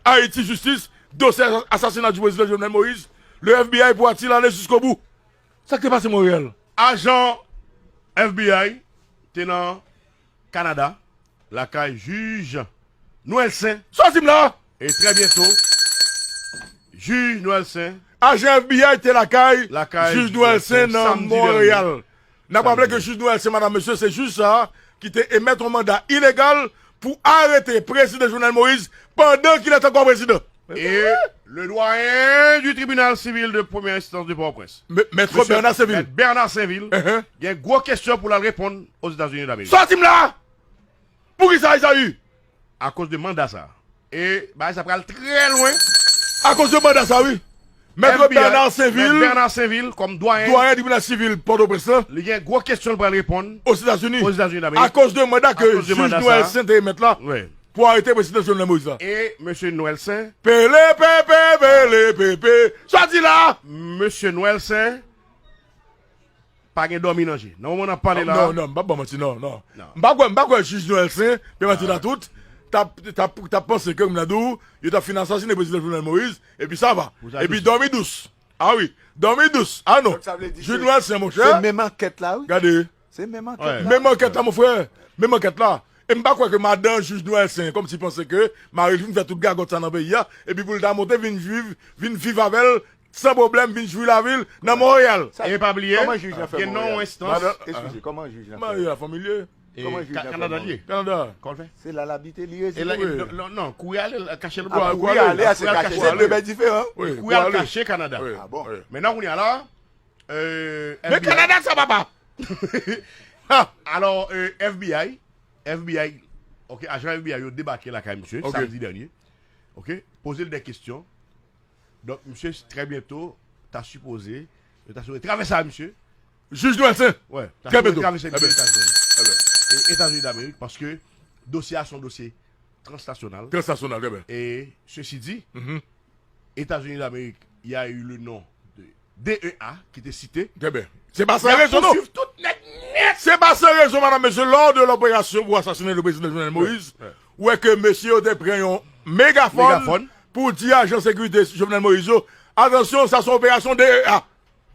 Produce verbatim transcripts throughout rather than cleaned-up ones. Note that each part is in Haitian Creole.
Haïti Justice, dosye asasina du président Jovenel Moïse, le F B I pou Attila ale jiskobou. Sa k te pase Monreyal? Ajan F B I te nan Kanada, lakay jij Noëlsaint. Sòti m la! E trè byento, jij Noëlsaint. Ajan F B I te lakay jij Noëlsaint nan Monreyal. N ap raple ke jij Noëlsaint, madanm, mesye, se jij sa a ki te emèt yon manda ilegal pou arete prezidan Jovenel Moïse pandan ke li te ankò prezidan. E le doyen du tribunal civil de première instance de Port-au-Prince, Mèt Bernard Sainvil. Mèt Bernard Sainvil, gen gwo kesyon pou l al reponn Ozetazini Damerik. Sòti m la! Poukisa, Ezayi? Akoz de manda sa. E bagay sa pral trè lwen. Akoz de manda sa, wi. Mèt Bernard Sainvil, Mèt Bernard Sainvil, kòm dwayen, dwayen tribinal sivil Pòtoprens lan, li gen gwo kesyon l pral reponn Ozetazini, Ozetazini Damerik. Akoz de manda ke jij Noëlsaint te emèt la pou arete prezidan Jovenel Moïse la. E mesye Noëlsaint, pele pepe, pele pepe. Sa di la? Mesye Noëlsaint pa gen dòmi nan je. Nan moman n ap pale la. Non, non, m p ap ba w manti, non, non. M pa kwè, m pa kwè jij Noëlsaint, pèmèt la tout, t ap, t ap, t ap panse ke, m nan di w, yo t ap fin asasine prezidan Jovenel Moïse, epi sa va. Epi dòmi dous. A wi, dòmi dous. A non. Donk, sa vle di jij Noëlsaint, monchè. Se menm ankèt la, wi. Gade. Se menm ankèt la. Menm ankèt la, mon frè. Menm ankèt la. E m pa kwè ke madan jij Noëlsaint kòmsi panse ke mari l fin fè tout gagòt sa nan peyi a, epi pou l ta monte vin viv, vin viv avè l san pwoblèm, vin jwi lavi l nan Monreyal. E pa bliye, gen nan yon enstans. Eskize, kòman jij la fè? Mari a fanmi l ye. Kòman jij la fè? Kanada l ye. Kanada. Kòman l fè? Se la l abite, li rezide. Non, non, kouri ale, kache l. Kouri ale, se kache, se de bèl diferan. Kouri al kache Kanada. A bon. Men nan kounye a la, men Kanada sa, papa! Alò, F B I, F B I, ok, ajan F B I yo debake lakay misye samdi dènye. Ok, poze l de kesyon. Donk, misye, trè byento, ta sipoze, yo ta sipoze travèse a misye. Jij Noëlsaint. Wè, ta sipoze travèse misye Etazini. E Etazini Damerik, paske dosye a se yon dosye transnasyonal. Transnasyonal, trè byen. E, sesi di, Etazini Damerik, y a eu le nom de D E A ki te site. Trè byen. Se pa san rezon, non. Se pa san rezon, madanm, mesye, lors de l'opération pour assassiner le président Jovenel Moïse, ou wè ke mesye yo te pran yon megafòn pou di ajan sekirite Jovenel Moïse yo, atansyon, sa se yon operasyon D E A.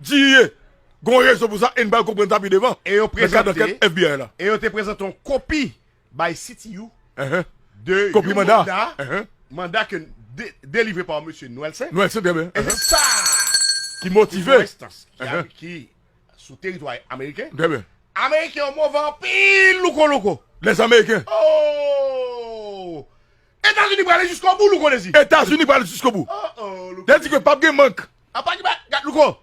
D E A. Gon rezon pou sa, e n pral konprann sa pi devan. E yo prezante, F B I la. E yo te prezante yon kopi bay C T U de yon manda, manda ke de-, delivre pa mesye Noëlsaint. Noëlsaint, trè byen. E se sa ki motive yon enstans ki, ki sou teritwa ameriken. Trè byen. Ameriken yo move anpil, Louko, Louko. Lèzamerike. Oh! Etazini prale jiskobou, Louko Dezi. Etazini prale jiskobou. Oh, oh, Louko Dezi. Yo di ke p ap gen mank. Apa ki ba, gad, Louko.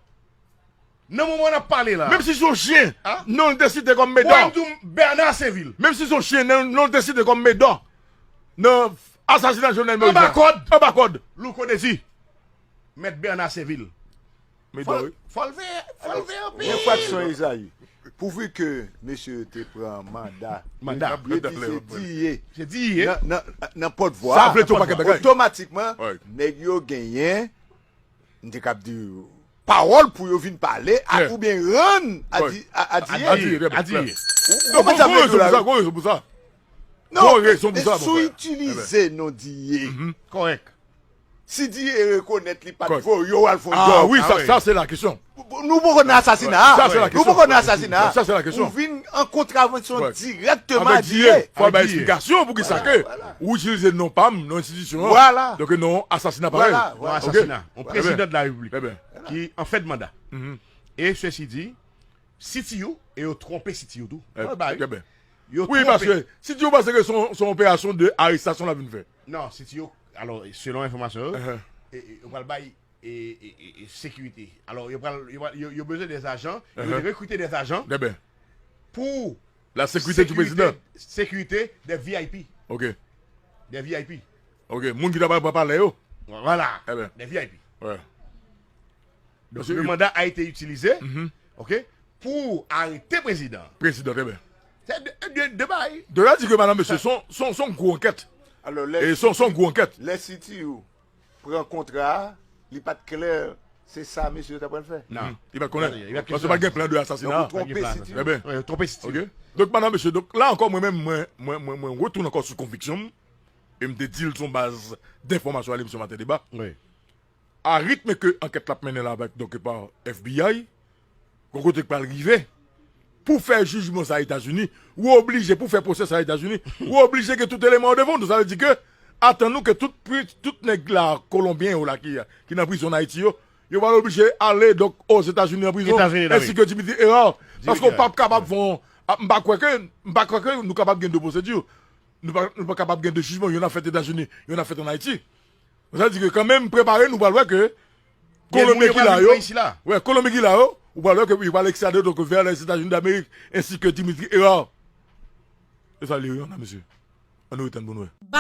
Nan moman n ap pale la. Menm si se yon chen, non l te site kòm Medard. Mwen m di w Bernard Sainvil. Menm si se yon chen, non l te site kòm Medard. Nan asasina Jovenel Moïse la. Anba kòd. Anba kòd. Louko Dezi. Mèt Bernard Sainvil. Medard, wi. Fò l veye, fò l veye anpil. Yon fwa de son Ezayi. Pouvwi ke mesye yo te pran manda, manda, yo di se D E A. Se D E A. Nan, nan, nan pòtvwa a, otomatikman, nèg yo genyen, m te kab di, pawòl pou yo vin pale a, oubyen rann a D E A. Ou konprann sa m vle di w la, wi? Gon rezon pou sa. Non, gon rezon pou sa, si w itilize non D E A. Kòrèk. Si D E A rekonèt li pa t voye w al fè yon djòb. Ah wi, sa, sa se la kesyon. Nou poko nan asasina a. Sa se la kesyon. Nou poko nan asasina a. Sa se la kesyon. Ou vin an kontravansyon dirèktman avèk D E A. Fò bay eksplikasyon poukisa ke ou itilize non pa m nan enstitisyon an, donk non asasina parèy. Non asasina. Yon prezidan de la repiblik ki an fen de manda. E sesi di, C T U, e yo twonpe C T U tou. Fò l bay. Wi, paske C T U panse ke se yon, se yon operasyon de arestasyon l ap vin fè. Non, C T U, alò, selon enfòmasyon yo, e, e, yo pral bay e, e, e, e sekirite. Alò, yo pral, yo pral, yo, yo bezwen dè ajan, yo te rekrite dè ajan pou la sécurité du président. Sekirite, sekirite dè V I P. Ok. Dè V I P. Ok, moun ki ta pral pran palè yo. Vwala. Dè V I P. Donk, le mandat a été utilisé, ok, pou arete prezidan. Prezidan, trè byen. Se de, de, de bagay. De la di ke madanm mesye, se yon, se yon, se yon gwo ankèt. Alò, lè, e se yon, se yon gwo ankèt. Lè C T U pran kontra a, li pa t klè se sa mesye yo ta pral fè. Non. Li pa t konnen. Paske pa t gen plan de asasina. Donk, ou twonpe C T U. Trè byen. Wi, ou twonpe C T U. Ok. Donk, madanm mesye, donk, la ankò, mwen menm, mwen, mwen, mwen, mwen retounen ankò sou konviksyon m. e m te di l sou baz denfòmasyon a lemisyon Maten Deba, a ritme ke ankèt la ap mennen la avèk, donk, pa F B I, gon kote k pral rive, pou fè jijman sa Etazini, ou oblije, pou fè pwosè sa Etazini, ou oblije gen tout eleman yo devan w. Donk, sa vle di ke, atann nou ke tout, pri- tout nèg la, kolonbyen yo la ki, ki nan prizon an Ayiti yo, yo pral oblije ale, donk, Ozetazini nan prizon, Etazini nan, ensi ke Dimitri Hérard. Paske w p ap kapab fè yon, a, m pa kwè ke, m pa kwè ke nou kapab gen de pwosedi. Nou pa, nou pa kapab gen de jijman, youn ap fèt Etazini, youn ap fèt an Ayiti. Sa vle di ke kanmenm, prepare nou pral wè ke Kolonbyen ki la yo, wè, Kolonbyen ki la yo, ou pral wè ke yo pral ekstrade yo, donk, vè Lèzetazini Damerik, ensi ke Dimitri Hérard. E sa li ye, wi, mesye. Ann nou retann pou n wè.